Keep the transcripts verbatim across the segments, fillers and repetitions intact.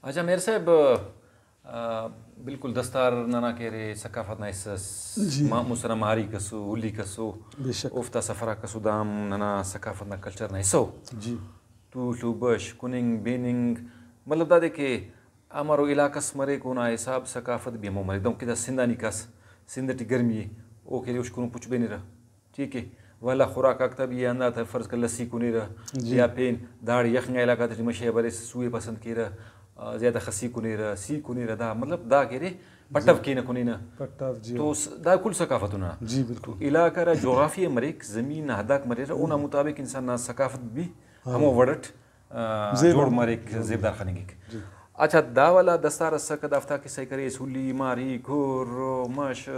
اچھا میر صاحب، آ، بالکل دستار ننا کہ ارے ثقافت نا حصہ اس۔ جی۔ ما-، مسہ نا ماریک اسو، ہلیک اسو، بے شک۔ اوفتا سفر آک اسو، دا ہم ننا ثقافت نا کلچر نا حصہ ءُ۔ جی۔ تول و بش، کننگ، بیننگ، مطلب دادے کہ ہمرو علاقہ اس مریک، اونا حساب ثقافت بھی ہمو مریک۔ دہنکہ دا سندھ آ نی کاس، سندھ ٹی گرمی ءِ، او کہ ارے ہشکنو پچ بینرہ۔ ٹھیک ءِ، ولدا خوراک آک تا بھی ہندا تا، فرض کر لسی کنیرہ، جی۔ یا پین داڑے یخ انگا علاقہ تیٹی مشے بریسہ سو ئے پسند کیرہ، آ، زیادہ خسی کنیرہ، سی کنیرہ، دا مطلب دا کہ ارے پٹو جی۔ کینہ کنینہ۔ پٹو جی۔ تو س-، دا کل ثقافت انا۔ جی بالکل۔ تو علاقہ ہرا جغرافیہ مریک، زمین نا حداک مریرہ، اونا مطابق انسان نا ثقافت بھی ہاں۔ ہمو وڑ اٹ آ، زیبا۔ جوڑ مریک، جی۔ زیبدار خننگک۔ جی۔ اچھا، دا والا دستار اسکہ، دافتا کسہ ءِ کریس، ہلی، ماری، کھر، مش،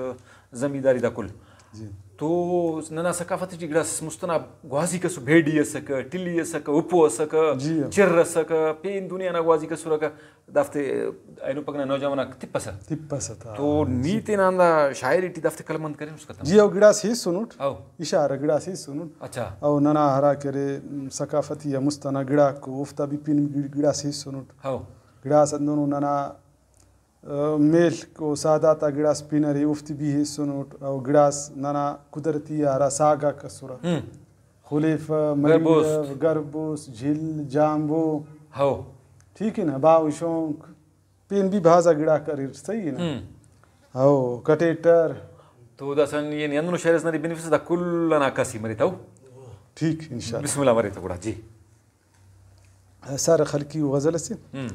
زمینداری دا کل۔ جی۔ تو ننا ثقافت ٹی گڑاس مست ئنا گوازی کسو، بھیڈی اسکہ، ٹلی اسکہ، اپو اسکہ، جی۔ چر اسکہ، پین دنیا نا گوازی کسرکہ، دافتے اینو پگہ نا نوجوان آک تپسہ۔ تپسہ تا۔ تو نی تینا ہندا شاعری ٹی دافتے قلمبند کرینس قتم؟ جی، او گڑاس ہیسنٹ۔ او۔ اشارہ گڑاس ہیسنٹ۔ اچھا۔ او ننا ہرا کہ ارے ثقافتی یا مست ئنا گڑاک او، اوفتا بھی پن گڑ-، گڑاس ہیسنٹ۔ ہو۔ گڑاس ہندنو ننا، آ، میل و سادات آ گڑاس پن ارے، اوفتے بھی ہیسنٹ۔ او گڑاس ننا قدرتی آ ہرا ساگ آک اسرہ۔ ہم۔ خلیفہ، گربوست۔ مریڑو، گربوست، جھل، جامبو۔ ہو۔ ٹھیک ءِ نا، باہو شونک۔ پین بھی بھازا گڑاک اریر، صحیح نا؟ ہم۔ ہو، کٹیٹر۔ تو داسہ نی، یعنی ہندنو شعر اس ننے بنفسہ، دا کل ئنا عکاسی مریتہ، ہو؟ ٹھیک، انشاءاللہ۔ بسم اللہ مریتہ گڑا، جی۔ سارہ خلقی و غزل اسے ہم۔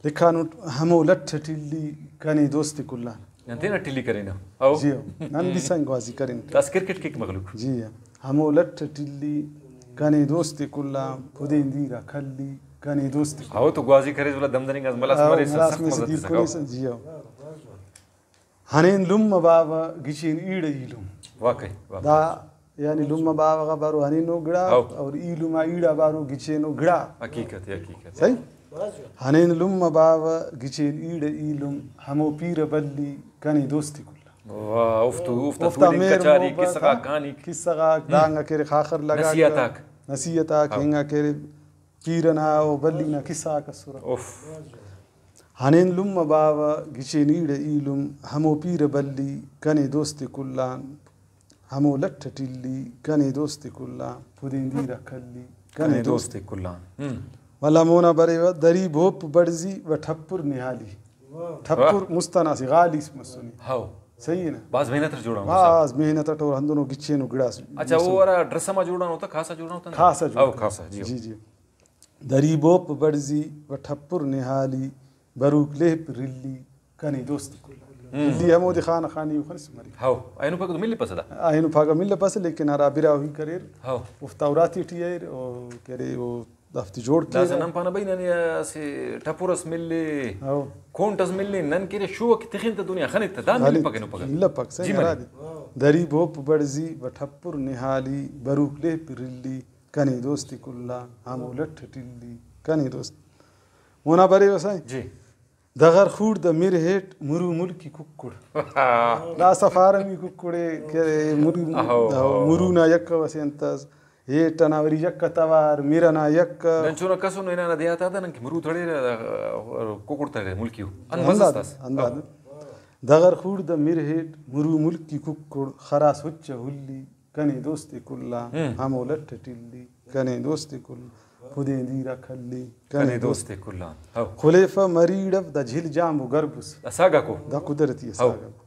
لکھانٹ، ہمو لٹ ٹلی کنے دوست کلان۔ نن تینا ٹلی کرینہ۔ ہو۔ جی ہو۔ نن بھی سنگ گوازی کرین۔ داسہ کرکٹ کیک مخلوق۔ جی ہو۔ ہمو لٹ ٹلی کنے دوست کل آن، پدین دیر آ کھلی کنے دوست کل آن۔ ہاو تو گوازی کریس، ولدا دمدرینگ آس ملاس ہاو، مریسہ، ملاس سخت مریسہ مزہ دیر تسکہ، ہاو۔ کنیسہ، جی ہاو۔ ہنین لمہ باوہ گچین ایڑ ایلم۔ واقعی، واقعی۔ دا یعنی لمہ باوہ غا بارو ہنینو گڑا ہاو۔ اور ایلم آ ایڑا بارو گچینو گڑا۔ حقیقت، حقیقت۔ صحیح؟ ہنین لمہ باوہ گچین ایڑ ایلم، ہمو پیرہ بلی کنے دوست کل آن۔ واہ، اوفتو، اوفتا اوفتا تولنگ مہر کچاری، محبت، قصہ غاک ہاں، کانیک۔ قصہ غاک، ہم۔ دانگا کہ ارے خاخر لگاکہ۔ نصیحت آک۔ نصیحت آک، ہاں۔ انگا کہ ارے پیرہ نا و بلی نا قصہ آک اسرہ۔ اف۔ ہنین لمہ باوہ گچین ایڑ ایلم، ہمو پیرہ بلی کنے دوست کل آن، ہمو لٹ ٹلی کنے دوست کل آن، پدین دیر آ کھلی کنے کنے دوست۔ دوست کل آن۔ ہم۔ ولدا مونا بریوہ دری بوپ بڑزی و ٹھپر نہالی۔ واہ۔ ٹھپر واہ۔ مست ئنا اسہ غالیس مسنے۔ ہاو۔ صحیح نا؟ بھاز محنت اٹ جوڑانو۔ بھاز محنت اٹ اور ہندنو گچینو گڑاس۔ اچھا، او ہرا ڈرس ہم جوڑانو تا، کھاسا جوڑانو تا نا؟ کھاسا جوڑانو۔ او، کھاسا، جی۔ جی، جی۔ دری بوپ بڑزی و ٹھپر نہالی، بروک لیپ رلی کنے دوست کل آن۔ ہم۔ رلی ہمودے خانہ خانی و خنس مریک۔ ہاو، اینو پاگہ تو ملپسہ دا؟ اینو پاگہ ملپسہ، لیکن ہرا براہوئی کریر، ہاو۔ اوفتا اراتے ٹی اریر، او کہ ارے او دافتے جوڑ کیرہ۔ داسہ نن پانہ بھئی ننے اسہ ٹپر ئس ملے، ہاو۔ کونٹ ئس ملے، نن کہ ارے شوق تخن تہ دنیا خنک تہ، دا خنک ملپک اینو پاگہ۔ ملپک، صحیح، جی ملک۔ ہرادے۔ دری بوپ بڑزی و ٹپر نہالی، بروک لیپ رلی کنے دوست کل آن، ہمو لٹ ٹلی کنے دوست۔ مونا بریوہ سائیں۔ جی۔ دغر خوڑدہ مر ہیٹ مرو ملکی ککڑ۔ داسہ فارمی ککڑے کہ مرو، اہو۔ اہو، مرو نا یکہ اسہ انت ئس، ہیٹ ئنا وری یکہ توار، مر ئنا یکہ۔ نن چنکسن ہنانہ دیہات آتا نن کہ مرو تڑیرہ، ککڑ تڑیرہ ملکیو۔ انت مزہ ہندادے، اس تاس۔ ہندادے۔ اہو۔ دغر خوڑدہ مر ہیٹ مرو ملکی ککڑ، خراس ہچ ء ہلی۔ کنے دوست کل آن، ہم۔ ہمو لٹ ٹلی کنے دوست کل آن، پدین دیر آ کھلی کنے کنے دوست۔ دوست کل آن۔ ہو۔ خلیفہ مریڑ اف دا جھل جامبو گربس۔ دا ساگاکو؟ دا قدرتی ء ہو۔ ساگاکو۔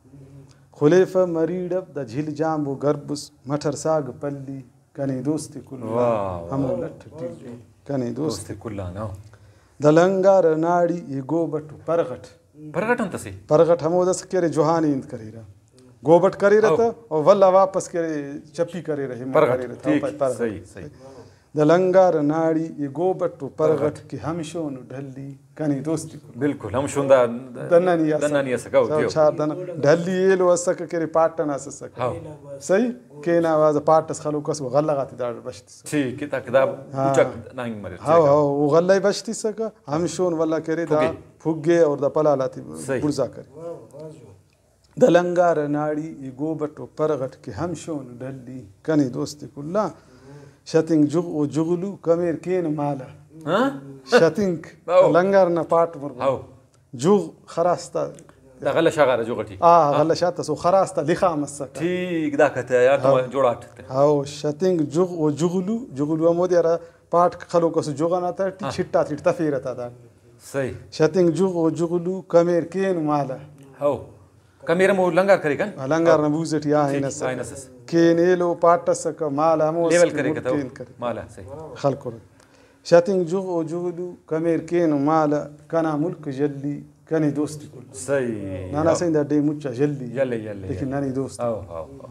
خلیفہ مریڑ اف دا جھل جامبو گربس، مٹر ساگ پلی کنے دوست کل آن، واہ، واہ۔ ہمو لٹ ٹلی کنے دوست۔ دوست کل آن، ہو۔ دا لنگار ناڑی ای گوبٹ و پرغٹ۔ پرغٹ انت اسے؟ پرغٹ ہمودس کہ ارے جوہانی انت کریرہ۔ گوبٹ کریرہ ہو۔ تہ، او ولدا واپس کہ ارے چپی کریرہ، ہمہ پرغٹ، کریرہ تہ، ٹھیک، پرغٹ۔ صحیح، صحیح۔ دا لنگار ناڑی ای گوبٹ و پرغٹ پرغٹ۔ کہ ہمشون ڈھلی کنے دوست کل۔ بالکل، ہمشون دا دنانی اسکہ۔ دنانی اسکہ، ہو، سو دیو۔ چار دنا۔ ڈھلی ایلو اسکہ کہ ارے پاٹ ئنا اسہ اسکہ۔ ہاو۔ صحیح؟ کینا آواز پاٹ اس خلوک اس، غلہ غاتے داڑے بش تسکہ۔ ٹھیک، تاکہ دا ہاں۔ اچاک نانگ مریر، ہاو، ٹھیک۔ ہاو، او غلہ ئے بش تسکہ، ہمشون ولدا کہ ارے دا پھگے۔ پھگے اور دا پلال آتے صحیح۔ بڑزا کرے۔ دا لنگار ناڑی ای گوبٹ و پرغٹ کہ ہمشون ڈھلی کنے دوست کل آن۔ شتنگ جغ و جغلو کمیر کین مالہ۔ ہاں؟ شتنگ، ہاؤ۔ لنگر نا پاٹ مرغ۔ ہاؤ۔ جغ خراس تا۔ دا غلہ شاغارہ جغ ٹی۔ آ، ہاں۔ غلہ شاغ تا سو خراس تا لخا مسکہ۔ ٹھیک، دا کتہ یار، ہاؤ۔ جوڑاٹ تہ۔ ہاؤ، شتنگ جغ و جغلو، جغلو ہمودے ہرا پاٹ خلوک اسو جغ ئنا تہٹی ہاں۔ چھٹا تیٹ تفیرہ تا دا۔ صحیح۔ شتنگ جغ و جغلو کمیر کین مالہ۔ ہاؤ۔ کمیر ہمو لنگار کریکہ؟ ہاں، لنگار نا بوز ٹی آ ٹھیک، ہنس۔ آ ہنس۔ کین ایلو پاٹ ئسکہ، مالہ ہمو لیول اسکہ کریکہ تو۔ ملکین کریکہ۔ مالہ، صحیح۔ خلکرہ۔ شتنگ جغ و جغلو کمیر کین مالہ، کنا ملک ژلی کنے دوست کل۔ صحیح۔ ننا ہاؤ۔ سائیں دا ڈیہہ مچا ژلی۔ یلے، یلے، لیکن یلے۔ ننے دوست۔ ہاؤ، ہاؤ، ہاؤ۔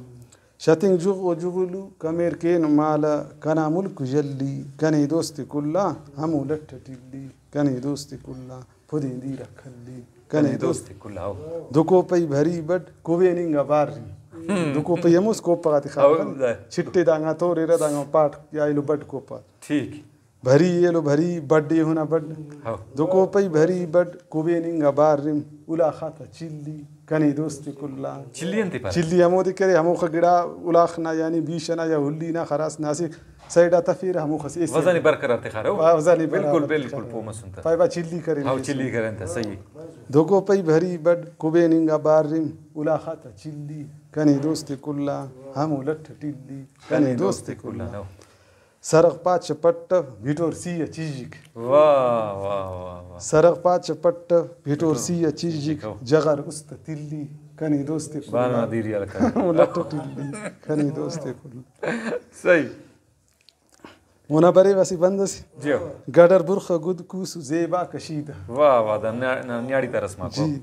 شتنگ جغ و جغلو کمیر کین مالہ، کنا ملک ژلی کنے دوست کل آ، ہمو لٹ ٹلی کنے دوست کل آ، پدین دیرہ کھلی کنے دوست۔ کل آ، ہاؤ۔ دو کوپئی بھری بڈ کبین انگا بار ریم۔ ہم۔ دو کوپئی ہموس کوپہ غاتے ہاؤ، خاص دا۔ چھٹے دانگا توریرہ، دانگا پاٹ یا ایلو بڈ کوپہ۔ ٹھیک۔ بھری ایلو بھری بڈ ایہن آ بڈ۔ ہاؤ۔ دو کوپئی بھری بڈ کبین انگا بار ریم، الاخ آتا چلی کنے دوست کل آ۔ چلی انتے پارہ؟ چلی ہمودے کرے، ہموخہ گڑا الاخ نا یعنی بیش ئنا یا ہلی نا خراس نا اسہ سائیڈ آ تفیرہ، ہموخس ایسر۔ وزن ئے برقرار تخارہ۔ آ، وزن ئے بالکل، برابر بالکل، تخارہ۔ پہہ مسن تہ۔ پائے با چلی کرے۔ ہاؤ، چلی کرن تہ، صحیح۔ دو کوپئی بھری بڈ کبین انگا بار ریم، الاخ آتا چلی کنے دوست کل آ، ہمو لٹ ٹلی کنے دوست کل آ۔ ہاؤ۔ سرغ پاچ پٹ بھٹور سی آ چیژک۔ واہ، واہ، واہ، واہ۔ سرغ پاچ پٹ بھٹور سی آ چیژک، ہاؤ۔ جغر است تلی کنے دوست کل آ۔ بانا دیری آ لکا۔ لٹ ٹلی کنے دوست کل آ۔ صحیح۔ اونا بریوہ اسہ بند ئسے۔ جی ہو۔ گڈر برخ گد کوس زیبا کشیدہ۔ واہ واہ، دا نا-، نا-، نیاڑی تا رسم آکو۔ جی۔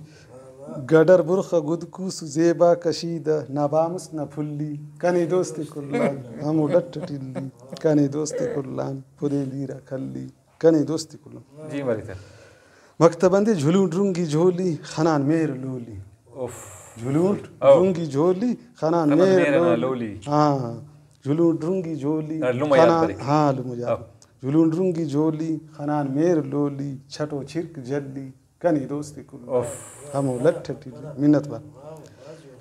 گڈر برخ گد کوس زیبا کشیدہ، نہ بامس نہ پھلی، کنے دوست کل آن، ہمو لٹ ٹلی، کنے دوست کل آن، پدین دیرہ کھلی، کنے دوست کل آن۔ جی مریتہ۔ مکتب اندے جھلون ڈرنگی جھولی، خنان مہر لولی۔ اف۔ جھلون او۔ ڈرنگی جھولی، خنان خنان مہر مہر نا لولی۔ لولی۔ ہاں۔ جھلون ڈرنگی جھولی، ہاں، لمہ یاد خنان، بریک۔ ہاں، لمہ یاد۔ او۔ جھلون ڈرنگی جھولی، خنان مہر لولی، چھٹو چھرک جھلی، کنے دوست کل آن۔ اف۔ ہمو لٹ ٹلی، منت وار۔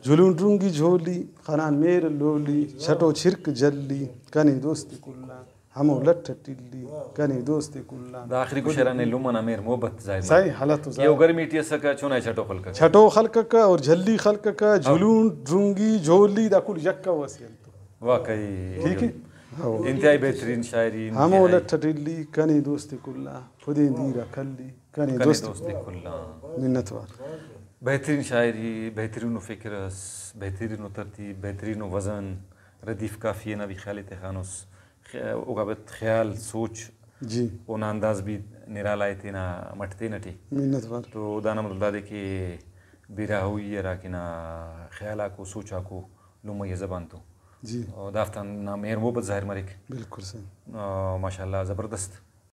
جھلون ڈرنگی جھولی، خنان مہر لولی، چھٹو چھرک جھلی، کنے دوست کل آن۔ ہمو لٹ ٹلی کنے دوست کل آن۔ دا آخری گوشرہ نے لمہ نا مہر محبت ظاہر مریک۔ صحیح، ہلہ تو کہ او ظاہر۔ گرمی ٹی اسکہ، چنا ئے چھٹو خلککہ۔ چھٹو خلککہ اور جھلی خلککہ، ہاں۔ جھلون، ڈرنگی، جھولی، دا کل یکہ و اسہ انت۔ واقعی۔ ٹھیک ہے؟ ہاں۔ انتہائی بہترین شاعری، ہمو انتہائی۔ لٹ ٹلی کنے دوست کل آن، پدین دیرہ کھلی کنے کنے دوست۔ دوست کل آن۔ منت وار۔ بہترین شاعری، بہترین و فکر اس، بہترین و ترتیب، بہترین و وزن، ردیف قافیہ نا بھی خیال ءِ تخانس۔ خ-، اوکا پد خیال، سوچ، جی۔ اونا انداز بھی نرالا ءِ تینا مٹ تینٹ ءِ۔ منت وار۔ تو دانا مطلب دادے کہ بیرہ ہوئی ہراکہ نا خیال آکو، سوچ آکو لمہ ءِ زبان تو۔ جی۔ اور دافتان نا مہر محبت ظاہر مریک۔ بالکل صحیح۔ آ، ماشاءاللہ زبردست۔